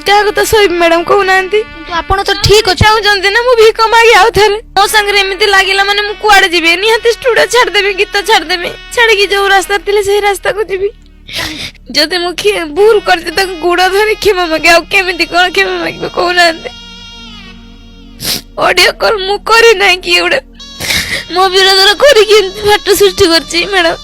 କାହା କଥା ସହିବି ମ୍ୟାଡାମ କହୁନାହାନ୍ତି? କିନ୍ତୁ ଆପଣ ତ ଠିକ ଅଛି। ଚାହୁଁଛନ୍ତି ନା ମୁଁ ଭିକ ମାଗି ଆଉ ଥରେ? ମୋ ସାଙ୍ଗରେ ଏମିତି ଲାଗିଲା ମାନେ ମୁଁ କୁଆଡେ ଯିବି? ନିହାତି ଷ୍ଟୁଡିଓ ଛାଡିଦେବି, ଗୀତ ଛାଡିଦେବି, ଛାଡିକି ଯୋଉ ରାସ୍ତା ଥିଲେ ସେଇ ରାସ୍ତାକୁ ଯିବି। ଯଦି ମୁଁ ଭୁଲ କରିଛି ତାଙ୍କୁ ଗୋଡ ଧରି କ୍ଷମା ମାଗି, ଆଉ କେମିତି କଣ କ୍ଷମା ମାଗିବି କହୁନାହାନ୍ତି? ଅଡିଓ କଲ୍ ମୁଁ କରିନାହିଁ, କିଏ ଗୋଟେ ମୋ ବିରୋଧରେ କରିକି ଏମିତି ଫାଟ ସୃଷ୍ଟି କରିଛି ମ୍ୟାଡାମ।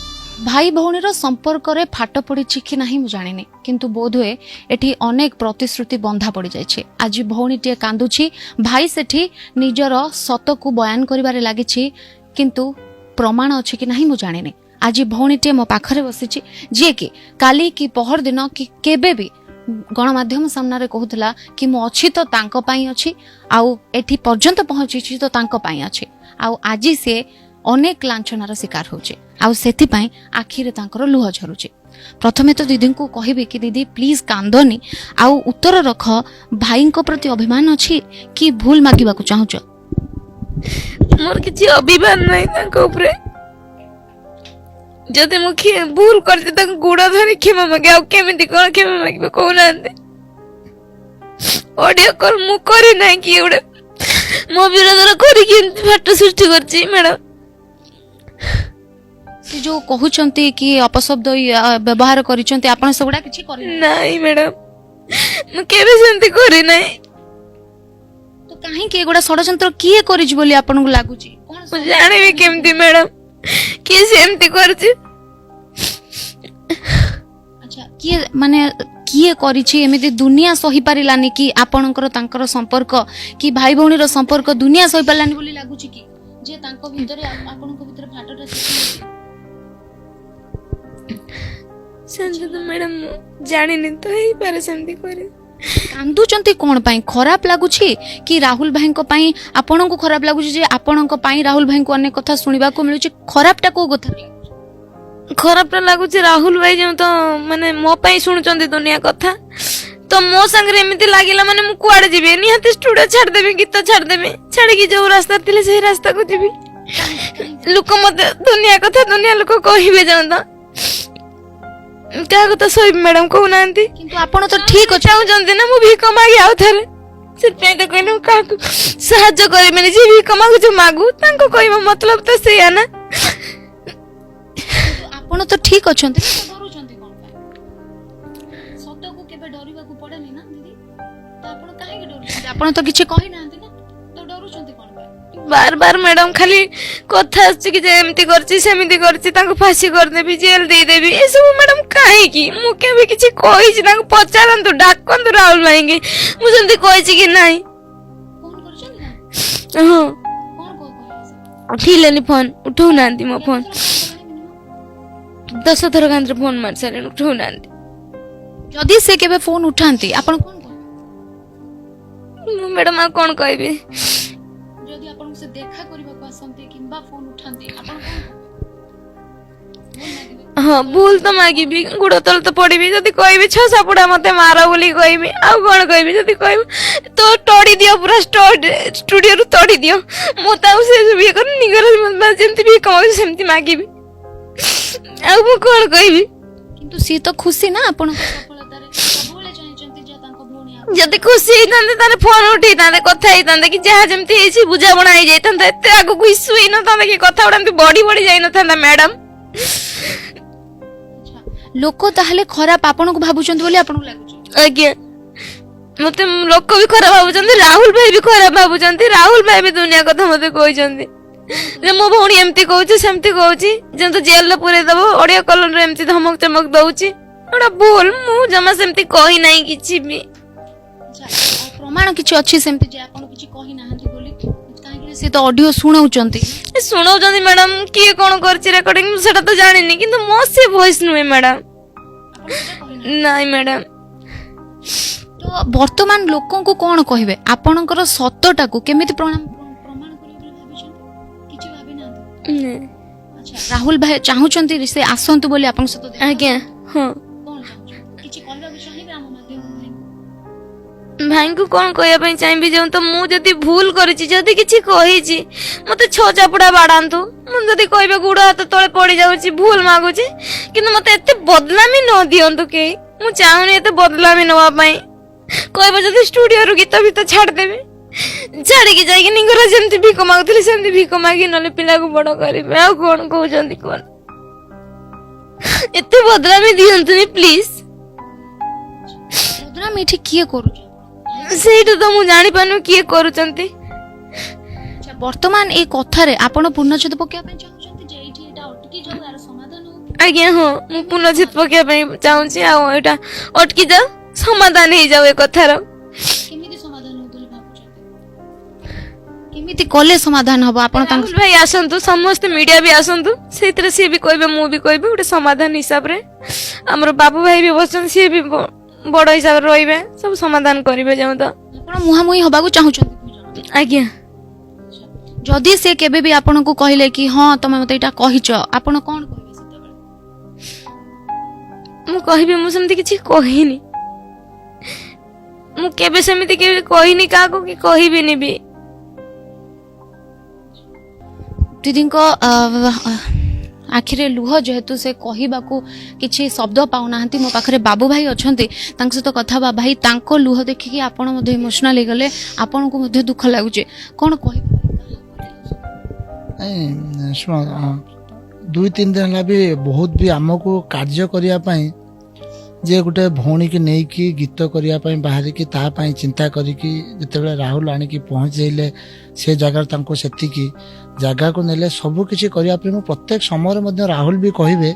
ଭାଇ ଭଉଣୀର ସମ୍ପର୍କରେ ଫାଟ ପଡ଼ିଛି କି ନାହିଁ ମୁଁ ଜାଣିନି, କିନ୍ତୁ ବୋଧହୁଏ ଏଠି ଅନେକ ପ୍ରତିଶ୍ରୁତି ବନ୍ଧା ପଡ଼ିଯାଇଛି। ଆଜି ଭଉଣୀଟିଏ କାନ୍ଦୁଛି, ଭାଇ ସେଠି ନିଜର ସତକୁ ବୟାନ କରିବାରେ ଲାଗିଛି, କିନ୍ତୁ ପ୍ରମାଣ ଅଛି କି ନାହିଁ ମୁଁ ଜାଣିନି। ଆଜି ଭଉଣୀଟିଏ ମୋ ପାଖରେ ବସିଛି, ଯିଏକି କାଲି କି ପହର ଦିନ କି କେବେ ବି ଗଣମାଧ୍ୟମ ସାମ୍ନାରେ କହୁଥିଲା କି ମୁଁ ଅଛି ତ ତାଙ୍କ ପାଇଁ ଅଛି, ଆଉ ଏଠି ପର୍ଯ୍ୟନ୍ତ ପହଞ୍ଚିଛି ତ ତାଙ୍କ ପାଇଁ ଅଛି। ଆଉ ଆଜି ସିଏ ଅନେକ ଲାଞ୍ଛନାର ଶିକାର ହେଉଛି, ଆଉ ସେଥିପାଇଁ ଆଖିରେ ତାଙ୍କର ଲୁହ ଝରୁଛି। ପ୍ରଥମେ ତ ଦିଦିଙ୍କୁ କହିବି କି ଦିଦି, ପ୍ଲିଜ କାନ୍ଦନି ଆଉ ଉତ୍ତର ରଖ। ଭାଇଙ୍କ ପ୍ରତି ଅଭିମାନ ଅଛି କି ଭୁଲ ମାଗିବାକୁ ଚାହୁଁଛ? ମୋର କିଛି ଅଭିମାନ ନାହିଁ ତାଙ୍କ ଉପରେ। ଯଦି ମୁଁ ଭୁଲ କରିଛି ତାଙ୍କୁ ଗୋଡ ଧରି କ୍ଷମା ମାଗି, ଆଉ କେମିତି କଣ କ୍ଷମା ମାଗିବି କହୁନାହାନ୍ତି? ଅଡିଓ କଲ୍ ମୁଁ କରିନାହିଁ, କିଏ ଗୋଟେ ମୋ ବିରୋଧରେ କରିକି ଏମିତି ଫାଟ ସୃଷ୍ଟି କରିଛି ମ୍ୟାଡାମ। ସେ ଯୋଉ କହୁଛନ୍ତି କି ଅପଶବ୍ଦ ବ୍ୟବହାର କରିଛନ୍ତି, ଆପଣ ସେଗୁଡା କିଛି କରିନାହାନ୍ତି? ନାଇଁ ମ୍ୟାଡାମ, ମୁଁ କେବେ ସେମିତି କରିନାହିଁ। ତ କାହିଁକି ଏଗୁଡା ଷଡଯନ୍ତ୍ର କିଏ କରିଛି ବୋଲି ଆପଣଙ୍କୁ ଲାଗୁଛି? କଣ ମୁଁ ଜାଣିବି କେମିତି ମ୍ୟାଡାମ କିଏ ସେମିତି କରିଛି? ଆଚ୍ଛା, କିଏ ମାନେ କିଏ କରିଛି ଏମିତି? ଦୁନିଆ ସହିପାରିଲାନି କି ଆପଣଙ୍କର ତାଙ୍କର ସମ୍ପର୍କ କି ଭାଇ ଭଉଣୀର ସମ୍ପର୍କ ଦୁନିଆ ସହିପାରିଲାନି ବୋଲି ଲାଗୁଛି କି, ଯେ ତାଙ୍କ ଭିତରେ ଆପଣଙ୍କ ଭିତରେ ଫାଟଟା ସୃଷ୍ଟି ହେଇଛି? ସେମିତି ତ ମ୍ୟାଡାମ ମୁଁ ଜାଣିନି, ତ ହେଇପାରେ ସେମିତି କରି। କାନ୍ଦୁଛନ୍ତି କଣ ପାଇଁ? ଖରାପ ଲାଗୁଛି କି ରାହୁଲ ଭାଇଙ୍କ ପାଇଁ ଆପଣଙ୍କୁ ଖରାପ ଲାଗୁଛି, ଯେ ଆପଣଙ୍କ ପାଇଁ ରାହୁଲ ଭାଇଙ୍କୁ ଅନେକ କଥା ଶୁଣିବାକୁ ମିଳୁଛି? ଖରାପଟା କୋଉ କଥା? ଖରାପଟା ଲାଗୁଛି ରାହୁଲ ଭାଇ ଯେଉଁ ତ ମାନେ ମୋ ପାଇଁ ଶୁଣୁଛନ୍ତି ଦୁନିଆ କଥା, ତ ମୋ ସାଙ୍ଗରେ ଏମିତି ଲାଗିଲା ମାନେ ମୁଁ କୁଆଡେ ଯିବି? ନିହାତି ଷ୍ଟୁଡିଓ ଛାଡିଦେବି, ଗୀତ ଛାଡିଦେବି, ଛାଡିକି ଯୋଉ ରାସ୍ତା ଥିଲେ ସେଇ ରାସ୍ତାକୁ ଯିବି। ଲୋକ ମତେ ଦୁନିଆ କଥା ଦୁନିଆ ଲୋକ କହିବେ ଯେଉଁ ତ କାହା କଥା ସହିବି ମ୍ୟାଡାମ କହୁନାହାନ୍ତି? କିନ୍ତୁ ଆପଣ ତ ଠିକ ଅଛି। ଚାହୁଁଛନ୍ତି ନା ମୁଁ ଭିକ ମାଗି ଆଉ ଥରେ? ସେଥିପାଇଁ ତ କହିଲେ ମୁଁ କାହାକୁ ସାହାଯ୍ୟ କରିବିନି। ଯିଏ ଭିକ ମାଗୁଛି ମାଗୁ, ତାଙ୍କ କହିବା ମତଲବ ତ ସେଇଆ ନା। କିନ୍ତୁ ଆପଣ ତ ଠିକ ଅଛନ୍ତି ନା, ତ ଡରୁଛନ୍ତି କଣ ପାଇଁ? ସତକୁ କେବେ ଡରିବାକୁ ପଡେନି ନା ଦିଦି। ତ ଆପଣ କାହିଁକି ଡରୁଛନ୍ତି? ଆପଣ ତ କିଛି କହିନାହାନ୍ତି ନା, ତ ଡରୁଛନ୍ତି କଣ ପାଇଁ? ବାର ବାର ମ୍ୟାଡାମ ଖାଲି କଥା ଆସୁଛି କି ଯେ ଏମିତି କରିଛି, ସେମିତି କରିଛି, ତାଙ୍କୁ ଫାଶୀ କରିଦେବି, ଜେଲ ଦେଇଦେବି, ଏସବୁ ମ୍ୟାଡାମ କାହିଁକି? ମୁଁ କେବେ କିଛି କହିଛି? ତାଙ୍କୁ ପଚାରନ୍ତୁ, ଡାକନ୍ତୁ ରାହୁଲ ଭାଇଙ୍କି, ମୁଁ ସେମିତି କହିଛି କି ନାହିଁ? ଫୋନ କରିଛନ୍ତି ନା? ହଁ। କଣ କହିଲେ ସେ? ଉଠେଇଲେନି ଫୋନ, ଉଠଉନାହାନ୍ତି ମୋ ଫୋନ। 10 ଥର କାନ୍ଥରେ ଫୋନ ମାରି ସାରିଲେଣି, ଉଠଉନାହାନ୍ତି। ଯଦି ସେ କେବେ ଫୋନ ଉଠାନ୍ତି, ଆପଣ କଣ କହିବେ? ମୁଁ ମ୍ୟାଡାମ ଆଉ କଣ କହିବି? ଯଦି ଆପଣଙ୍କୁ ସେ ଦେଖା କରିବାକୁ ଆସନ୍ତି କିମ୍ବା ଫୋନ ଉଠାନ୍ତି, ଆପଣ କଣ କହିବେ? ଭୁଲ ମାଗିବେ? ହଁ, ଭୁଲ ତ ମାଗିବି, ଗୋଡ ତଳେ ତ ପଡିବି। ଯଦି କହିବି 6 ସାପୁଡା ମତେ ମାର ବୋଲି କହିବି, ଆଉ କଣ କହିବି? ଯଦି କହିବି ତ ତଡି ଦିଅ, ପୁରା ଷ୍ଟୁଡିଓରୁ ତଡି ଦିଅ, ମୁଁ ତାକୁ ସେ ସବୁ ଇଏ କରି ନିଗର ଯେମିତି ଭିକ ମାଗୁଛି ସେମିତି ମାଗିବି, ଆଉ ମୁଁ କଣ କହିବି? କିନ୍ତୁ ସିଏ ତ ଖୁସି ନା ଆପଣଙ୍କ ସଫଳତାରେ, ସବୁବେଳେ ଚାହିଁଛନ୍ତି ଯେ ତାଙ୍କ ଭଉଣୀ ଆଗକୁ ଯଦି ଖୁସି ହେଇଥାନ୍ତେ ତାହେଲେ ଫୋନ ଉଠେଇଥାନ୍ତେ, କଥା ହେଇଥାନ୍ତେ, କି ଯାହା ଯେମିତି ହେଇଛି ବୁଝାମଣା ହେଇଯାଇଥାନ୍ତା, ଏତେ ଆଗକୁ ଇସ୍ୟୁ ହେଇନଥାନ୍ତା କି କଥା ଗୁଡା ଏମିତି ବଢି ବଢି ଯାଇନଥାନ୍ତା ମ୍ୟାଡାମ। ଆଚ୍ଛା, ଲୋକ ତାହେଲେ ଖରାପ ଆପଣଙ୍କୁ ଭାବୁଛନ୍ତି ବୋଲି ଆପଣଙ୍କୁ ଲାଗୁଛି? ଆଜ୍ଞା, ମତେ ଲୋକ ବି ଖରାପ ଭାବୁଛନ୍ତି, ରାହୁଲ ଭାଇ ବି ଖରାପ ଭାବୁଛନ୍ତି। ରାହୁଲ ଭାଇ ବି ଦୁନିଆ କଥା ମତେ କହିଛନ୍ତି ଯେ ମୋ ଭଉଣୀ ଏମିତି କହୁଛି, ସେମିତି କହୁଛି, ଯେମିତି ଜେଲରେ ପୁରେଇ ଦବ, ଅଡିଓ କଲରରେ ଏମିତି ଧମକ ଚମକ ଦଉଛି। ଏଗୁଡ଼ା ଭୁଲ, ମୁଁ ଜମା ସେମିତି କହିନାହିଁ କିଛି ବି। ଆଚ୍ଛା, ଆଉ ପ୍ରମାଣ କିଛି ଅଛି ସେମିତି ଯେ ଆପଣ କିଛି କହିନାହାନ୍ତି ବୋଲି? କାହିଁକି ନା ସେ ତ ଅଡିଓ ଶୁଣାଉଛନ୍ତି। ଏ ଶୁଣାଉଛନ୍ତି ମ୍ୟାଡାମ, କିଏ କଣ କରିଛି ରେକର୍ଡିଂ ମୁଁ ସେଟା ତ ଜାଣିନି, କିନ୍ତୁ ମୋ ସେ ଭଏସ ନୁହେଁ ମ୍ୟାଡାମ। ଆପଣ ସେଟା କହିନାହାନ୍ତି? ନାଇଁ ମ୍ୟାଡାମ। ତ ବର୍ତ୍ତମାନ ଲୋକଙ୍କୁ କଣ କହିବେ? ଆପଣଙ୍କର ସତଟାକୁ କେମିତି ପ୍ରମାଣ କରିବେ ବୋଲି ଭାବିଛନ୍ତି? କିଛି ଭାବି ନାହାନ୍ତି? ଆଚ୍ଛା, ରାହୁଲ ଭାଇ ଚାହୁଁଛନ୍ତି ସେ ଆସନ୍ତୁ ବୋଲି ଆପଣଙ୍କ ସହିତ ଦେଖା? ଆଜ୍ଞା, ହଁ। କଣ ଚାହୁଁଛନ୍ତି? କିଛି କହିବାକୁ ଚାହିଁବେ ଆମ ମାଧ୍ୟମ ଭାଇଙ୍କୁ? ଭାଇଙ୍କୁ କଣ କହିବା ପାଇଁ ଚାହିଁବି, ଯେଉଁ ତ ମୁଁ ଯଦି ଭୁଲ କରିଛି, ଯଦି କିଛି କହିଛି, ମତେ 6 ଚାପୁଡା ବାଡାନ୍ତୁ। ମୁଁ ଯଦି କହିବେ ଗୋଡ ହାତ ତଳେ ପଡି ଯାଉଛି, ଭୁଲ ମାଗୁଛି, କିନ୍ତୁ ମତେ ଏତେ ବଦନାମି ନ ଦିଅନ୍ତୁ କେହି। ମୁଁ ଚାହୁଁନି ଏତେ ବଦନାମି ନବା ପାଇଁ। କହିବ ଯଦି ଷ୍ଟୁଡିଓରୁ ଗୀତ ଫିତ ଛାଡ଼ିଦେବି, ଛାଡ଼ିକି ଯାଇକି ନିଙ୍ଗରା ଯେମିତି ଭିକ ମାଗୁଥିଲି ସେମିତି ଭିକ ମାଗି ନହେଲେ ପିଲାକୁ ବଡ କରିବେ। ଆଉ କଣ କହୁଛନ୍ତି କଣ? ଏତେ ବଦନାମି ଦିଅନ୍ତୁନି ପ୍ଲିଜ। ବଦନାମ ଏଠି କିଏ କରୁଛି? ସେଇଟା ତ ମୁଁ ଜାଣିପାରୁନି କିଏ କରୁଛନ୍ତି। ଆଚ୍ଛା, ବର୍ତ୍ତମାନ ଏଇ କଥାରେ ଆପଣ ପୂର୍ଣ୍ଣଚ୍ଛେଦ ପକେଇବା ପାଇଁ ଚାହୁଁଛନ୍ତି ଯେ ଏଇଠି ଏଇଟା ଅଟକି ଯାଉ, ଏହାର ସମାଧାନ ହଉ? ଆଜ୍ଞା ହଁ, ମୁଁ ପୂର୍ଣ୍ଣଚ୍ଛେଦ ପକେଇବା ପାଇଁ ଚାହୁଁଛି। ଆଉ ଏଇଟା ଅଟକି ଯାଉ, ସମାଧାନ ହେଇଯାଉ ଏ କଥାର। କେମିତି ସମାଧାନ ହଉ ବୋଲି ଭାବୁଛନ୍ତି? କେମିତି କଲେ ସମାଧାନ ହବ? ଆପଣ ତାଙ୍କ ରାହୁଲ ଭାଇ ଆସନ୍ତୁ, ସମସ୍ତେ ମିଡିଆ ବି ଆସନ୍ତୁ, ସେଇଥିରେ ସିଏ ବି କହିବେ, ମୁଁ ବି କହିବି, ଗୋଟେ ସମାଧାନ ହିସାବରେ। ଆମର ବାବୁ ଭାଇ ବି ବସିଛନ୍ତି, ସିଏ ବି ବଡ ହିସାବରେ ରହିବେ, ସବୁ ସମାଧାନ କରିବେ। ଯେଉଁ ତ ଆପଣ ମୁହାଁମୁହିଁ ହବାକୁ ଚାହୁଁଛନ୍ତି ଦୁଇ ଜଣ? ଆଜ୍ଞା। ଯଦି ସେ କେବେ ବି ଆପଣଙ୍କୁ କହିଲେ କି ହଁ ତମେ ମତେ ଏଇଟା କହିଛ, ଆପଣ କଣ କହିବେ ସେତେବେଳେ? ମୁଁ କହିବି ମୁଁ ସେମିତି କିଛି କହିନି, ମୁଁ କେବେ ସେମିତି କେବେ କହିନି କାହାକୁ କି କହିବିନି ବି। ଦିଦିଙ୍କ ଆଖିରେ ଲୁହ, ଯେହେତୁ ସେ କହିବାକୁ କିଛି ଶବ୍ଦ ପାଉନାହାନ୍ତି। ମୋ ପାଖରେ ବାବୁ ଭାଇ ଅଛନ୍ତି, ତାଙ୍କ ସହିତ କଥା ହେବା। ଭାଇ, ତାଙ୍କ ଲୁହ ଦେଖିକି ଆପଣ ମଧ୍ୟ ଇମୋସନାଲ ହେଇଗଲେ, ଆପଣଙ୍କୁ ମଧ୍ୟ ଦୁଃଖ ଲାଗୁଛି, କଣ କହିବେ? ନାଇଁ ଶୁଣ, 2-3 ଦିନ ହେଲା ବି ବହୁତ ବି ଆମକୁ କାର୍ଯ୍ୟ କରିବା ପାଇଁ, ଯେ ଗୋଟେ ଭଉଣୀକି ନେଇକି ଗୀତ କରିବା ପାଇଁ ବାହାରିକି ତା ପାଇଁ ଚିନ୍ତା କରିକି ଯେତେବେଳେ ରାହୁଲ ଆଣିକି ପହଞ୍ଚେଇଲେ ସେ ଜାଗାରେ, ତାଙ୍କୁ ସେତିକି ଜାଗାକୁ ନେଲେ, ସବୁ କିଛି କରିବା ପାଇଁ ମୁଁ ପ୍ରତ୍ୟେକ ସମୟରେ ମଧ୍ୟ ରାହୁଲ ବି କହିବେ,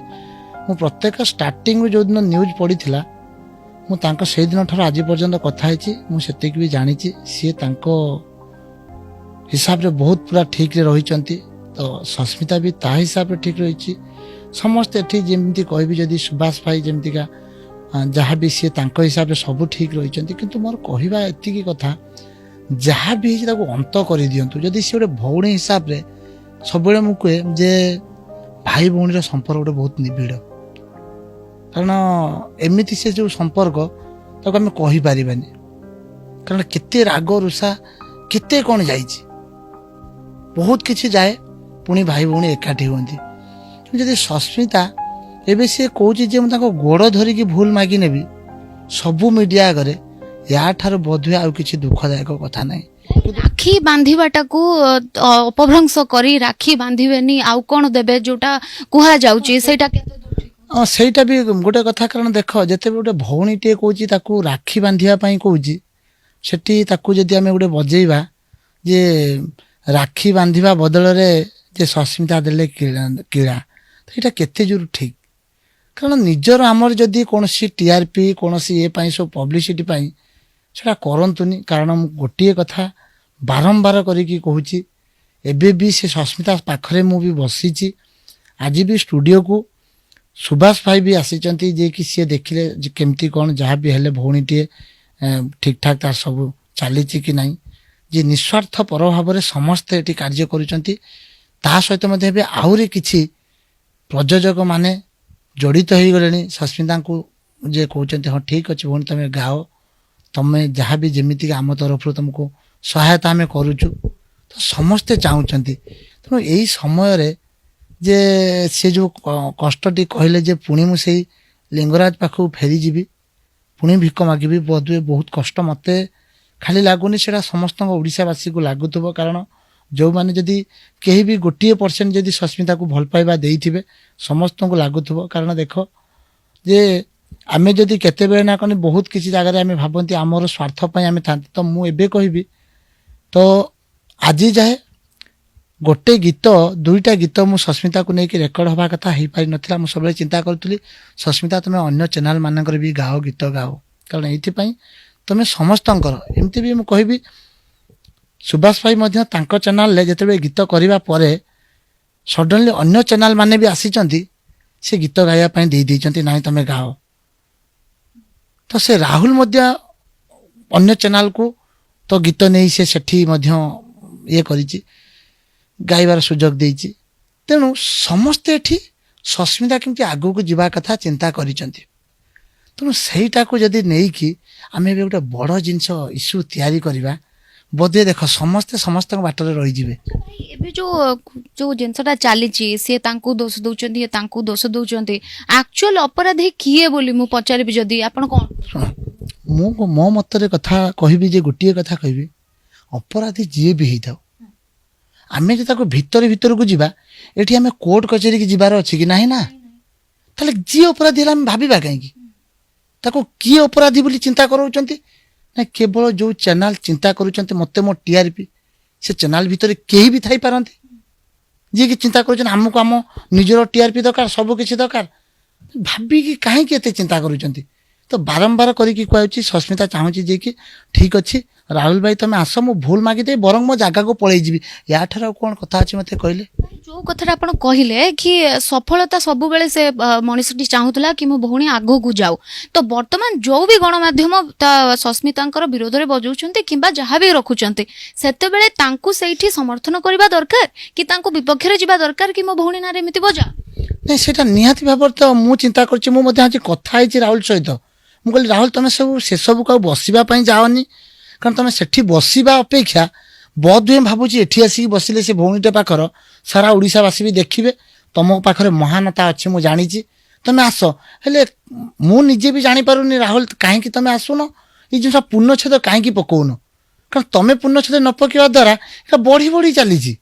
ମୁଁ ପ୍ରତ୍ୟେକ ଷ୍ଟାର୍ଟିଂରୁ ଯେଉଁଦିନ ନ୍ୟୁଜ୍ ପଡ଼ିଥିଲା ମୁଁ ତାଙ୍କ ସେଇଦିନ ଠାରୁ ଆଜି ପର୍ଯ୍ୟନ୍ତ କଥା ହେଇଛି। ମୁଁ ସେତିକି ବି ଜାଣିଛି ସିଏ ତାଙ୍କ ହିସାବରେ ବହୁତ ପୁରା ଠିକ୍ରେ ରହିଛନ୍ତି। ତ ସସ୍ମିତା ବି ତା ହିସାବରେ ଠିକ୍ ରହିଛି। ସମସ୍ତେ ଏଠି ଯେମିତି କହିବି, ଯଦି ସୁଭାଷ ଭାଇ ଯେମିତିକା ଯାହା ବି ସିଏ ତାଙ୍କ ହିସାବରେ ସବୁ ଠିକ୍ ରହିଛନ୍ତି। କିନ୍ତୁ ମୋର କହିବା ଏତିକି କଥା, ଯାହା ବି ହେଇଛି ତାକୁ ଅନ୍ତ କରିଦିଅନ୍ତୁ। ଯଦି ସିଏ ଗୋଟେ ଭଉଣୀ ହିସାବରେ, ସବୁବେଳେ ମୁଁ କୁହେ ଯେ ଭାଇ ଭଉଣୀର ସମ୍ପର୍କ ଗୋଟେ ବହୁତ ନିବିଡ଼, କାରଣ ଏମିତି ସେ ଯେଉଁ ସମ୍ପର୍କ ତାକୁ ଆମେ କହିପାରିବାନି, କାରଣ କେତେ ରାଗ ରୁଷା କେତେ କ'ଣ ଯାଇଛି, ବହୁତ କିଛି ଯାଏ, ପୁଣି ଭାଇ ଭଉଣୀ ଏକାଠି ହୁଅନ୍ତି। କିନ୍ତୁ ଯଦି ସସ୍ମିତା ଏବେ ସିଏ କହୁଛି ଯେ ମୁଁ ତାଙ୍କ ଗୋଡ଼ ଧରିକି ଭୁଲ ମାଗି ନେବି ସବୁ ମିଡ଼ିଆ ଆଗରେ, ୟାଠାରୁ ବୋଧହୁଏ ଆଉ କିଛି ଦୁଃଖଦାୟକ କଥା ନାହିଁ। ରାକ୍ଷୀ ବାନ୍ଧିବାଟାକୁ ଅପଭ୍ରଂଶ କରି ରାକ୍ଷୀ ବାନ୍ଧିବେନି ଆଉ କଣ ଦେବେ ଯୋଉଟା କୁହାଯାଉଛି, ସେଇଟା କେତେ ଦୂର ଠିକ? ହଁ, ସେଇଟା ବି ଗୋଟେ କଥା। କାରଣ ଦେଖ, ଯେତେବେଳେ ଗୋଟେ ଭଉଣୀଟିଏ କହୁଛି ତାକୁ ରାକ୍ଷୀ ବାନ୍ଧିବା ପାଇଁ କହୁଛି, ସେଠି ତାକୁ ଯଦି ଆମେ ଗୋଟେ ବଜେଇବା ଯେ ରାକ୍ଷୀ ବାନ୍ଧିବା ବଦଳରେ ଯେ ସସ୍ମିତା ଦେଲେ କିଳା, ତ ଏଇଟା କେତେ ଜୋର ଠିକ୍? କାରଣ ନିଜର ଆମର ଯଦି କୌଣସି ଟିଆରପି କୌଣସି ଇଏ ପାଇଁ ସବୁ ପବ୍ଲିସିଟି ପାଇଁ ସେଇଟା କରନ୍ତୁନି। କାରଣ ମୁଁ ଗୋଟିଏ କଥା ବାରମ୍ବାର କରିକି କହୁଛି, ଏବେ ବି ସେ ସସ୍ମିତା ପାଖରେ ମୁଁ ବି ବସିଛି, ଆଜି ବି ଷ୍ଟୁଡ଼ିଓକୁ ସୁଭାଷ ଭାଇ ବି ଆସିଛନ୍ତି, ଯିଏକି ସିଏ ଦେଖିଲେ ଯେ କେମିତି କ'ଣ ଯାହା ବି ହେଲେ ଭଉଣୀଟିଏ ଠିକ୍ଠାକ୍ ତାର ସବୁ ଚାଲିଛି କି ନାହିଁ, ଯିଏ ନିସ୍ୱାର୍ଥପର ଭାବରେ ସମସ୍ତେ ଏଠି କାର୍ଯ୍ୟ କରୁଛନ୍ତି। ତା ସହିତ ମଧ୍ୟ ଏବେ ଆହୁରି କିଛି ପ୍ରଯୋଜକମାନେ ଜଡ଼ିତ ହେଇଗଲେଣି ସସ୍ମିତାଙ୍କୁ, ଯେ କହୁଛନ୍ତି ହଁ ଠିକ୍ ଅଛି ଭଉଣୀ ତମେ ଗାଅ, ତମେ ଯାହା ବି ଯେମିତିକି ଆମ ତରଫରୁ ତମକୁ ସହାୟତା ଆମେ କରୁଛୁ। ତ ସମସ୍ତେ ଚାହୁଁଛନ୍ତି। ତେଣୁ ଏଇ ସମୟରେ ଯେ ସେ ଯେଉଁ କଷ୍ଟଟି କହିଲେ ଯେ ପୁଣି ମୁଁ ସେଇ ଲିଙ୍ଗରାଜ ପାଖକୁ ଫେରିଯିବି, ପୁଣି ଭିକ ମାଗିବି, ବୋଧହୁଏ ବହୁତ କଷ୍ଟ ମୋତେ ଖାଲି ଲାଗୁନି, ସେଇଟା ସମସ୍ତଙ୍କ ଓଡ଼ିଶାବାସୀକୁ ଲାଗୁଥିବ। କାରଣ ଯେଉଁମାନେ ଯଦି କେହି ବି 1% ଯଦି ସସ୍ମିତାକୁ ଭଲ ପାଇବା ଦେଇଥିବେ, ସମସ୍ତଙ୍କୁ ଲାଗୁଥିବ। କାରଣ ଦେଖ ଯେ ଆମେ ଯଦି କେତେବେଳେ ନା କ'ଣ ବହୁତ କିଛି ଜାଗାରେ ଆମେ ଭାବନ୍ତି ଆମର ସ୍ୱାର୍ଥ ପାଇଁ ଆମେ ଥାନ୍ତି। ତ ମୁଁ ଏବେ କହିବି ତ ଆଜି ଯାଏ ଗୋଟେ ଗୀତ ଦୁଇଟା ଗୀତ ମୁଁ ସସ୍ମିତାକୁ ନେଇକି ରେକର୍ଡ଼ ହେବା କଥା ହେଇପାରିନଥିଲା। ମୁଁ ସବୁବେଳେ ଚିନ୍ତା କରୁଥିଲି ସସ୍ମିତା ତୁମେ ଅନ୍ୟ ଚ୍ୟାନେଲ୍ ମାନଙ୍କରେ ବି ଗାଅ, ଗୀତ ଗାଅ, କାରଣ ଏଇଥିପାଇଁ ତୁମେ ସମସ୍ତଙ୍କର। ଏମିତି ବି ମୁଁ କହିବି ସୁଭାଷ ଭାଇ ମଧ୍ୟ ତାଙ୍କ ଚ୍ୟାନେଲ୍ରେ ଯେତେବେଳେ ଗୀତ କରିବା ପରେ ସଡନଲି ଅନ୍ୟ ଚ୍ୟାନେଲ୍ ମାନେ ବି ଆସିଛନ୍ତି, ସେ ଗୀତ ଗାଇବା ପାଇଁ ଦେଇ ଦେଇଛନ୍ତି, ନାଇଁ ତୁମେ ଗାଅ। ତ ସେ ରାହୁଲ ମଧ୍ୟ ଅନ୍ୟ ଚ୍ୟାନେଲ୍କୁ ତ ଗୀତ ନେଇ ସେ ସେଠି ମଧ୍ୟ ଇଏ କରିଛି, ଗାଇବାର ସୁଯୋଗ ଦେଇଛି। ତେଣୁ ସମସ୍ତେ ଏଠି ସସ୍ମିତା କେମିତି ଆଗକୁ ଯିବା କଥା ଚିନ୍ତା କରିଛନ୍ତି। ତେଣୁ ସେଇଟାକୁ ଯଦି ନେଇକି ଆମେ ଏବେ ଗୋଟେ ବଡ଼ ଜିନିଷ ଇସ୍ୟୁ ତିଆରି କରିବା, ବୋଧେ ଦେଖ ସମସ୍ତେ ସମସ୍ତଙ୍କ ବାଟରେ ରହିଯିବେ। ଭାଇ, ଏବେ ଯୋଉ ଜିନିଷଟା ଚାଲିଛି, ସିଏ ତାଙ୍କୁ ଦୋଷ ଦଉଛନ୍ତି, ଇଏ ତାଙ୍କୁ ଦୋଷ ଦଉଛନ୍ତି, ଆକ୍ଚୁଆଲ ଅପରାଧୀ କିଏ ବୋଲି ମୁଁ ପଚାରିବି ଯଦି, ଆପଣ କଣ? ଶୁଣ, ମୁଁ ମୋ ମତରେ କଥା କହିବି ଯେ ଗୋଟିଏ କଥା କହିବି, ଅପରାଧୀ ଯିଏ ବି ହେଇଥାଉ, ଆମେ ଯଦି ତାକୁ ଭିତରେ ଭିତରକୁ ଯିବା, ଏଠି ଆମେ କୋର୍ଟ କଚେରୀକି ଯିବାର ଅଛି କି ନାହିଁ ନା? ତାହେଲେ ଯିଏ ଅପରାଧୀ ହେଲା ଆମେ ଭାବିବା କାହିଁକି? ତାକୁ କିଏ ଅପରାଧୀ ବୋଲି ଚିନ୍ତା କରାଉଛନ୍ତି? ନା କେବଳ ଯେଉଁ ଚ୍ୟାନେଲ ଚିନ୍ତା କରୁଛନ୍ତି ମୋତେ ମୋ ଟିଆରପି, ସେ ଚ୍ୟାନେଲ ଭିତରେ କେହି ବି ଥାଇପାରନ୍ତି ଯିଏକି ଚିନ୍ତା କରୁଛନ୍ତି ଆମକୁ ଆମ ନିଜର ଟିଆରପି ଦରକାର, ସବୁ କିଛି ଦରକାର। ଭାବିକି କାହିଁକି ଏତେ ଚିନ୍ତା କରୁଛନ୍ତି? ତ ବାରମ୍ବାର କରିକି କୁହାଯାଉଛି, ସସ୍ମିତା ଚାହୁଁଛି ଯେ କି ଠିକ୍ ଅଛି ରାହୁଲ ଭାଇ ତମେ ଆସ, ମୁଁ ଭୁଲ ମାଗିଦେବି, ବରଂ ମୋ ଜାଗାକୁ ପଳେଇ ଯିବି। ୟାଠାରୁ ଆଉ କ'ଣ କଥା ଅଛି ମୋତେ କହିଲେ? ଯୋଉ କଥାଟା ଆପଣ କହିଲେ କି ସଫଳତା ସବୁବେଳେ ସେ ମଣିଷଟି ଚାହୁଁଥିଲା କି ମୋ ଭଉଣୀ ଆଗକୁ ଯାଉ, ତ ବର୍ତ୍ତମାନ ଯୋଉ ବି ଗଣମାଧ୍ୟମ ତା ସସ୍ମିତାଙ୍କର ବିରୋଧରେ ବଜାଉଛନ୍ତି କିମ୍ବା ଯାହା ବି ରଖୁଛନ୍ତି, ସେତେବେଳେ ତାଙ୍କୁ ସେଇଠି ସମର୍ଥନ କରିବା ଦରକାର କି ତାଙ୍କୁ ବିପକ୍ଷରେ ଯିବା ଦରକାର କି ମୋ ଭଉଣୀ ନାଁରେ ଏମିତି ବଜା? ନାଇଁ, ସେଇଟା ନିହାତି ଭାବରେ ତ ମୁଁ ଚିନ୍ତା କରୁଛି। ମୁଁ ମଧ୍ୟ ଆଜି କଥା ହେଇଛି ରାହୁଲ ସହିତ। ମୁଁ କହିଲି ରାହୁଲ ତମେ ସବୁ ସେସବୁକୁ ଆଉ ବସିବା ପାଇଁ ଯାଅନି, କାରଣ ତମେ ସେଠି ବସିବା ଅପେକ୍ଷା ବୋଧହୁଏ ଭାବୁଛି ଏଠି ଆସିକି ବସିଲେ ସେ ଭଉଣୀଟା ପାଖର ସାରା ଓଡ଼ିଶାବାସୀ ବି ଦେଖିବେ, ତମ ପାଖରେ ମହାନତା ଅଛି ମୁଁ ଜାଣିଛି, ତମେ ଆସ। ହେଲେ ମୁଁ ନିଜେ ବି ଜାଣିପାରୁନି ରାହୁଲ କାହିଁକି ତମେ ଆସୁନ, ଏଇ ଜିନିଷ ପୂର୍ଣ୍ଣଚ୍ଛେଦ କାହିଁକି ପକଉନ? କାରଣ ତମେ ପୂର୍ଣ୍ଣଚ୍ଛେଦ ନ ପକାଇବା ଦ୍ୱାରା ଏଇଟା ବଢ଼ି ବଢ଼ି ଚାଲିଛି।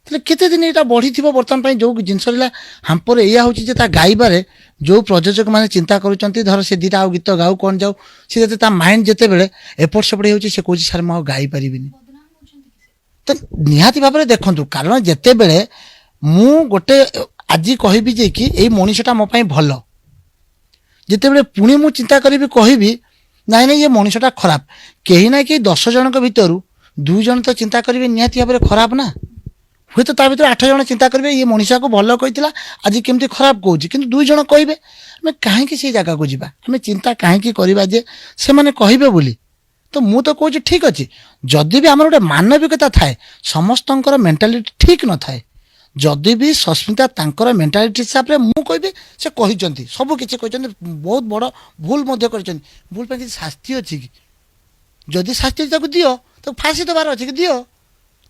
ତାହେଲେ କେତେ ଦିନ ଏଇଟା ବଢ଼ିଥିବ? ବର୍ତ୍ତମାନ ପାଇଁ ଯେଉଁ ଜିନିଷ ହେଲା ହାମ୍ପରେ ଏଇଆ ହେଉଛି ଯେ ତା ଗାଇବାରେ ଯେଉଁ ପ୍ରଯୋଜକମାନେ ଚିନ୍ତା କରୁଛନ୍ତି, ଧର ସେ ଦୁଇଟା ଆଉ ଗୀତ ଗାଉ କ'ଣ ଯାଉ, ସେ ଯେତେ ତା ମାଇଣ୍ଡ ଯେତେବେଳେ ଏପଟ ସେପଟ ହେଉଛି, ସେ କହୁଛି ସାର୍ ମୁଁ ଆଉ ଗାଇପାରିବିନି। ତ ନିହାତି ଭାବରେ ଦେଖନ୍ତୁ, କାରଣ ଯେତେବେଳେ ମୁଁ ଗୋଟେ ଆଜି କହିବି ଯେ କି ଏଇ ମଣିଷଟା ମୋ ପାଇଁ ଭଲ, ଯେତେବେଳେ ପୁଣି ମୁଁ ଚିନ୍ତା କରିବି କହିବି ନାଇଁ ନାଇଁ ଏ ମଣିଷଟା ଖରାପ, କେହି ନା କେହି 10 ଜଣଙ୍କ ଭିତରୁ 2 ଜଣ ତ ଚିନ୍ତା କରିବେ ନିହାତି ଭାବରେ ଖରାପ ନା। ହୁଏତ ତା ଭିତରୁ 8 ଜଣ ଚିନ୍ତା କରିବେ ଇଏ ମଣିଷକୁ ଭଲ କହିଥିଲା, ଆଜି କେମିତି ଖରାପ କହୁଛି, କିନ୍ତୁ 2 ଜଣ କହିବେ। ଆମେ କାହିଁକି ସେଇ ଜାଗାକୁ ଯିବା? ଆମେ ଚିନ୍ତା କାହିଁକି କରିବା ଯେ ସେମାନେ କହିବେ ବୋଲି? ତ ମୁଁ ତ କହୁଛି ଠିକ୍ ଅଛି, ଯଦି ବି ଆମର ଗୋଟେ ମାନବିକତା ଥାଏ, ସମସ୍ତଙ୍କର ମେଣ୍ଟାଲିଟି ଠିକ୍ ନଥାଏ, ଯଦି ବି ସସ୍ମିତା ତାଙ୍କର ମେଣ୍ଟାଲିଟି ହିସାବରେ ମୁଁ କହିବି ସେ କହିଛନ୍ତି, ସବୁ କିଛି କହିଛନ୍ତି, ବହୁତ ବଡ଼ ଭୁଲ ମଧ୍ୟ କରିଛନ୍ତି। ଭୁଲ ପାଇଁ କିଛି ଶାସ୍ତି ଅଛି କି? ଯଦି ଶାସ୍ତି ଅଛି ତାକୁ ଦିଅ, ତାକୁ ଫାଶୀ ଦେବାର ଅଛି କି ଦିଅ,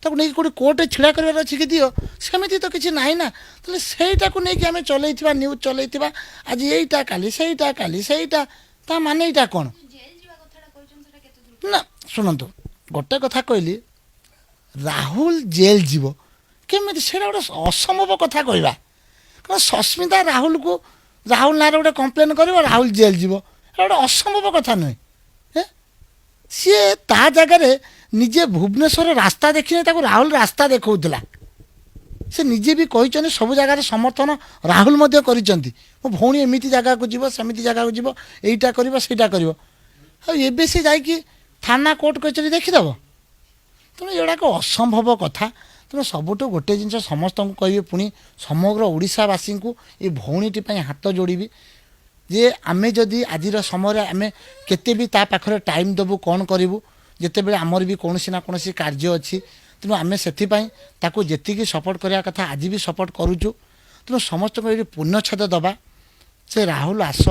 ତାକୁ ନେଇକି କେଉଁଠି କୋର୍ଟରେ ଛିଡ଼ା କରିବାର ଅଛି କି ଦିଅ, ସେମିତି ତ କିଛି ନାହିଁ ନା। ତାହେଲେ ସେଇଟାକୁ ନେଇକି ଆମେ ଚଲେଇଥିବା, ନ୍ୟୁଜ୍ ଚଲେଇଥିବା, ଆଜି ଏଇଟା କାଲି ସେଇଟା କାଲି ସେଇଟା, ତା ମାନେ ଏଇଟା କ'ଣ ନା? ଶୁଣନ୍ତୁ, ଗୋଟେ କଥା କହିଲି, ରାହୁଲ ଜେଲ୍ ଯିବ କେମିତି? ସେଇଟା ଗୋଟେ ଅସମ୍ଭବ କଥା କହିବା। କାରଣ ସସ୍ମିତା ରାହୁଲକୁ, ରାହୁଲ ନାଁରେ ଗୋଟେ କମ୍ପ୍ଲେନ୍ କରିବ, ରାହୁଲ ଜେଲ୍ ଯିବ, ଏଇଟା ଗୋଟେ ଅସମ୍ଭବ କଥା ନୁହେଁ। ସିଏ ତା ଜାଗାରେ ନିଜେ ଭୁବନେଶ୍ୱର ରାସ୍ତା ଦେଖିନି, ତାକୁ ରାହୁଲ ରାସ୍ତା ଦେଖାଉଥିଲା। ସେ ନିଜେ ବି କହିଛନ୍ତି ସବୁ ଜାଗାରେ ସମର୍ଥନ ରାହୁଲ ମଧ୍ୟ କରିଛନ୍ତି, ମୋ ଭଉଣୀ ଏମିତି ଜାଗାକୁ ଯିବ, ସେମିତି ଜାଗାକୁ ଯିବ, ଏଇଟା କରିବ ସେଇଟା କରିବ। ଆଉ ଏବେ ସେ ଯାଇକି ଥାନା କୋର୍ଟ କଚେରୀ ଦେଖିଦେବ? ତେଣୁ ଏଗୁଡ଼ାକ ଅସମ୍ଭବ କଥା। ତେଣୁ ସବୁଠୁ ଗୋଟେ ଜିନିଷ ସମସ୍ତଙ୍କୁ କହିବି, ପୁଣି ସମଗ୍ର ଓଡ଼ିଶାବାସୀଙ୍କୁ ଏ ଭଉଣୀଟି ପାଇଁ ହାତ ଯୋଡ଼ିବି ଯେ ଆମେ ଯଦି ଆଜିର ସମୟରେ ଆମେ କେତେ ବି ତା ପାଖରେ ଟାଇମ୍ ଦେବୁ, କ'ଣ କରିବୁ, ଯେତେବେଳେ ଆମର ବି କୌଣସି ନା କୌଣସି କାର୍ଯ୍ୟ ଅଛି, ତେଣୁ ଆମେ ସେଥିପାଇଁ ତାକୁ ଯେତିକି ସପୋର୍ଟ କରିବା କଥା ଆଜି ବି ସପୋର୍ଟ କରୁଛୁ। ତେଣୁ ସମସ୍ତଙ୍କୁ ଏଇଠି ପୂର୍ଣ୍ଣଚ୍ଛେଦ ଦେବା, ସେ ରାହୁଲ ଆସ,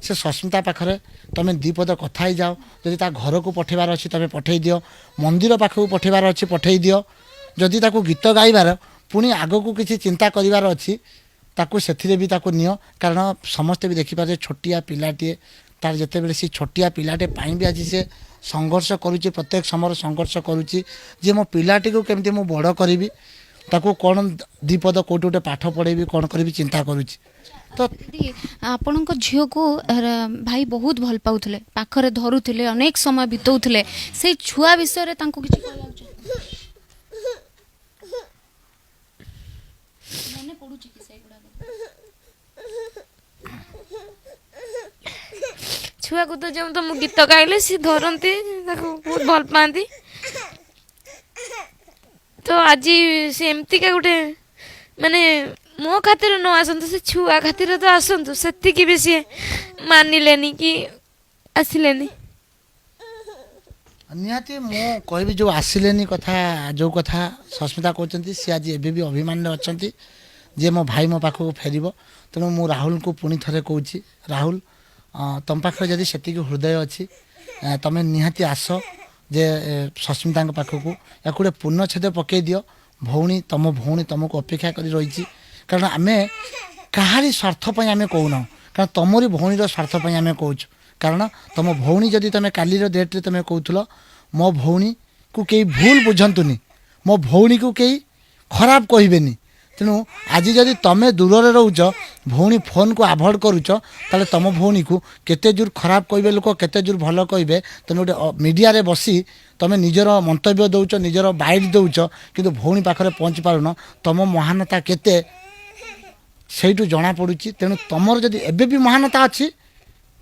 ସେ ସସ୍ମିତା ପାଖରେ ତୁମେ 2 ପଦ କଥା ହେଇଯାଅ, ଯଦି ତା ଘରକୁ ପଠେଇବାର ଅଛି ତୁମେ ପଠେଇ ଦିଅ, ମନ୍ଦିର ପାଖକୁ ପଠେଇବାର ଅଛି ପଠେଇ ଦିଅ, ଯଦି ତାକୁ ଗୀତ ଗାଇବାର ପୁଣି ଆଗକୁ କିଛି ଚିନ୍ତା କରିବାର ଅଛି ତାକୁ ସେଥିରେ ବି ତାକୁ ନିଅ। କାରଣ ସମସ୍ତେ ବି ଦେଖିପାରିବେ ଛୋଟିଆ ପିଲାଟିଏ, ତାର ଯେତେବେଳେ ସେ ଛୋଟିଆ ପିଲାଟେ ପାଇଁ ବି ଆଜି ସେ ସଂଘର୍ଷ କରୁଛି, ପ୍ରତ୍ୟେକ ସମୟରେ ସଂଘର୍ଷ କରୁଛି ଯେ ମୋ ପିଲାଟିକୁ କେମିତି ମୁଁ ବଡ଼ କରିବି, ତାକୁ କ'ଣ 2 ପଦ କେଉଁଠି ଗୋଟେ ପାଠ ପଢ଼େଇବି, କ'ଣ କରିବି ଚିନ୍ତା କରୁଛି। ତ ଦିଦି, ଆପଣଙ୍କ ଝିଅକୁ ଭାଇ ବହୁତ ଭଲ ପାଉଥିଲେ, ପାଖରେ ଧରୁଥିଲେ, ଅନେକ ସମୟ ବିତଉଥିଲେ, ସେଇ ଛୁଆ ବିଷୟରେ ତାଙ୍କୁ କିଛି କହିବାକୁ ଚାହୁଁଛନ୍ତି? ମନେ ପଡୁଛି କି ସେଇଗୁଡ଼ାକ? ଛୁଆକୁ ତ ଯେଉଁ ତ ମୁଁ ଗୀତ ଗାଇଲେ ସେ ଧରନ୍ତି, ତାକୁ ବହୁତ ଭଲ ପାଆନ୍ତି। ତ ଆଜି ସେ ଏମିତିକା ଗୋଟେ ମାନେ ମୋ ଖାତିରେ ନ ଆସନ୍ତୁ, ସେ ଛୁଆ ଖାତିରେ ତ ଆସନ୍ତୁ, ସେତିକି ବି ସିଏ ମାନିଲେନି କି ଆସିଲେନି। ନିହାତି ମୁଁ କହିବି ଯେଉଁ ଆସିଲେନି କଥା, ଯେଉଁ କଥା ସସ୍ମିତା କହୁଛନ୍ତି, ସେ ଆଜି ଏବେ ବି ଅଭିମାନରେ ଅଛନ୍ତି ଯେ ମୋ ଭାଇ ମୋ ପାଖକୁ ଫେରିବ। ତେଣୁ ମୁଁ ରାହୁଲଙ୍କୁ ପୁଣି ଥରେ କହୁଛି, ରାହୁଲ ତମ ପାଖରେ ଯଦି ସେତିକି ହୃଦୟ ଅଛି, ତମେ ନିହାତି ଆସ ଯେ ସସ୍ମିତାଙ୍କ ପାଖକୁ, ୟାକୁ ଗୋଟେ ପୂର୍ଣ୍ଣଚ୍ଛେଦ ପକାଇ ଦିଅ। ଭଉଣୀ, ତମ ଭଉଣୀ ତମକୁ ଅପେକ୍ଷା କରି ରହିଛି। କାରଣ ଆମେ କାହାରି ସ୍ୱାର୍ଥ ପାଇଁ ଆମେ କହୁନାହୁଁ, କାରଣ ତମରି ଭଉଣୀର ସ୍ୱାର୍ଥ ପାଇଁ ଆମେ କହୁଛୁ। କାରଣ ତୁମ ଭଉଣୀ ଯଦି ତୁମେ କାଲିର ଡେଟ୍ରେ ତୁମେ କହୁଥିଲ ମୋ ଭଉଣୀକୁ କେହି ଭୁଲ ବୁଝନ୍ତୁନି, ମୋ ଭଉଣୀକୁ କେହି ଖରାପ କହିବେନି, ତେଣୁ ଆଜି ଯଦି ତୁମେ ଦୂରରେ ରହୁଛ, ଭଉଣୀ ଫୋନ୍କୁ ଆଭଏଡ଼ କରୁଛ, ତାହେଲେ ତୁମ ଭଉଣୀକୁ କେତେ ଜୋର ଖରାପ କହିବେ ଲୋକ, କେତେ ଜୋର ଭଲ କହିବେ। ତୁମେ ଗୋଟେ ମିଡ଼ିଆରେ ବସି ତୁମେ ନିଜର ମନ୍ତବ୍ୟ ଦେଉଛ, ନିଜର ବାଇଟ୍ ଦେଉଛ, କିନ୍ତୁ ଭଉଣୀ ପାଖରେ ପହଞ୍ଚି ପାରୁନ। ତୁମ ମହାନତା କେତେ ସେଇଠୁ ଜଣାପଡ଼ୁଛି। ତେଣୁ ତୁମର ଯଦି ଏବେ ବି ମହାନତା ଅଛି,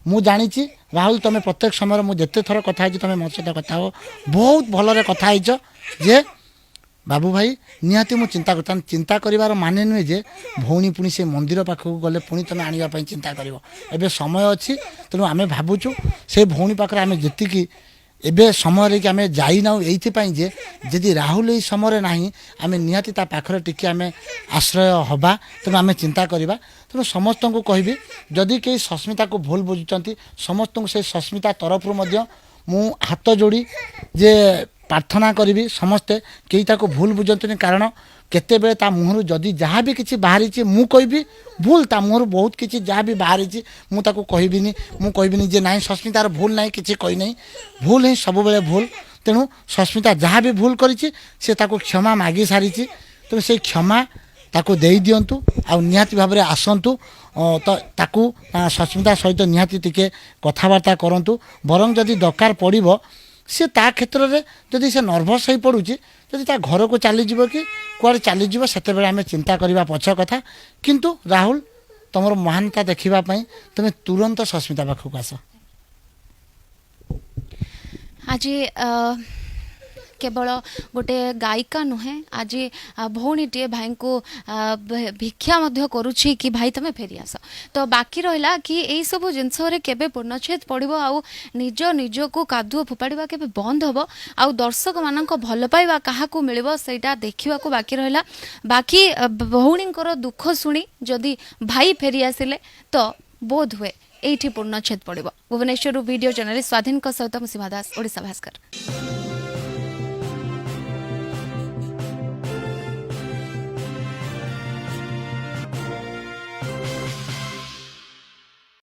ମୁଁ ଜାଣିଛି ରାହୁଲ, ତୁମେ ପ୍ରତ୍ୟେକ ସମୟରେ ମୁଁ ଯେତେ ଥର କଥା ହେଇଛି, ତୁମେ ମୋ ସହିତ କଥା ହେବ, ବହୁତ ଭଲରେ କଥା ହେଇଛ ଯେ ବାବୁ ଭାଇ ନିହାତି ମୁଁ ଚିନ୍ତା କରିଥାନ୍ତି। ଚିନ୍ତା କରିବାର ମାନେ ନୁହେଁ ଯେ ଭଉଣୀ ପୁଣି ସେ ମନ୍ଦିର ପାଖକୁ ଗଲେ ପୁଣି ତୁମେ ଆଣିବା ପାଇଁ ଚିନ୍ତା କରିବ। ଏବେ ସମୟ ଅଛି। ତେଣୁ ଆମେ ଭାବୁଛୁ ସେ ଭଉଣୀ ପାଖରେ ଆମେ ଯେତିକି ଏବେ ସମୟରେ କି ଆମେ ଯାଇନାହୁଁ ଏଇଥିପାଇଁ ଯେ ଯଦି ରାହୁଲ ଏଇ ସମୟରେ ନାହିଁ, ଆମେ ନିହାତି ତା ପାଖରେ ଟିକେ ଆମେ ଆଶ୍ରୟ ହେବା। ତେଣୁ ଆମେ ଚିନ୍ତା କରିବା। ତେଣୁ ସମସ୍ତଙ୍କୁ କହିବି, ଯଦି କେହି ସସ୍ମିତାକୁ ଭୁଲ ବୁଝୁଛନ୍ତି, ସମସ୍ତଙ୍କୁ ସେ ସସ୍ମିତା ତରଫରୁ ମଧ୍ୟ ମୁଁ ହାତ ଯୋଡ଼ି ଯେ ପ୍ରାର୍ଥନା କରିବି, ସମସ୍ତେ କେହି ତାକୁ ଭୁଲ ବୁଝନ୍ତୁନି। କାରଣ କେତେବେଳେ ତା ମୁହଁରୁ ଯଦି ଯାହା ବି କିଛି ବାହାରିଛି, ମୁଁ କହିବି ଭୁଲ, ତା ମୁହଁରୁ ବହୁତ କିଛି ଯାହା ବି ବାହାରିଛି, ମୁଁ ତାକୁ କହିବିନି, ମୁଁ କହିବିନି ଯେ ନାଇଁ ସସ୍ମିତାର ଭୁଲ ନାହିଁ, କିଛି କହିନାହିଁ। ଭୁଲ ହିଁ ସବୁବେଳେ ଭୁଲ। ତେଣୁ ସସ୍ମିତା ଯାହା ବି ଭୁଲ କରିଛି, ସେ ତାକୁ କ୍ଷମା ମାଗି ସାରିଛି। ତେଣୁ ସେଇ କ୍ଷମା ତାକୁ ଦେଇଦିଅନ୍ତୁ ଆଉ ନିହାତି ଭାବରେ ଆସନ୍ତୁ। ତ ତାକୁ ସସ୍ମିତା ସହିତ ନିହାତି ଟିକେ କଥାବାର୍ତ୍ତା କରନ୍ତୁ। ବରଂ ଯଦି ଦରକାର ପଡ଼ିବ, ସେ ତା କ୍ଷେତ୍ରରେ ଯଦି ସେ ନର୍ଭସ୍ ହେଇ ପଡ଼ୁଛି, ଯଦି ତା ଘରକୁ ଚାଲିଯିବ କି କୁଆଡ଼େ ଚାଲିଯିବ, ସେତେବେଳେ ଆମେ ଚିନ୍ତା କରିବା ପଛ କଥା। କିନ୍ତୁ ରାହୁଲ, ତୁମର ମହାନତା ଦେଖିବା ପାଇଁ ତୁମେ ତୁରନ୍ତ ସସ୍ମିତା ପାଖକୁ ଆସ। ଆଜି କେବଳ ଗୋଟେ ଗାୟିକା ନୁହେଁ, ଆଜି ଭଉଣୀଟିଏ ଭାଇଙ୍କୁ ଭିକ୍ଷା ମଧ୍ୟ କରୁଛି କି ଭାଇ ତମେ ଫେରି ଆସ। ତ ବାକି ରହିଲା କି ଏଇସବୁ ଜିନିଷରେ କେବେ ପୂର୍ଣ୍ଣଚ୍ଛେଦ ପଡ଼ିବ ଆଉ ନିଜ ନିଜକୁ କାଦୁଅ ଫୋପାଡ଼ିବା କେବେ ବନ୍ଦ ହେବ ଆଉ ଦର୍ଶକମାନଙ୍କ ଭଲ ପାଇବା କାହାକୁ ମିଳିବ, ସେଇଟା ଦେଖିବାକୁ ବାକି ରହିଲା। ବାକି ଭଉଣୀଙ୍କର ଦୁଃଖ ଶୁଣି ଯଦି ଭାଇ ଫେରି ଆସିଲେ ତ ବୋଧ ହୁଏ ଏଇଠି ପୂର୍ଣ୍ଣଚ୍ଛେଦ ପଡ଼ିବ। ଭୁବନେଶ୍ୱରରୁ ଭିଡ଼ିଓ ଜର୍ଣ୍ଣାଲିଷ୍ଟ ସ୍ୱାଧୀନଙ୍କ ସହିତ ମୁଁ ସୀମା ଦାସ, ଓଡ଼ିଶା ଭାସ୍କର।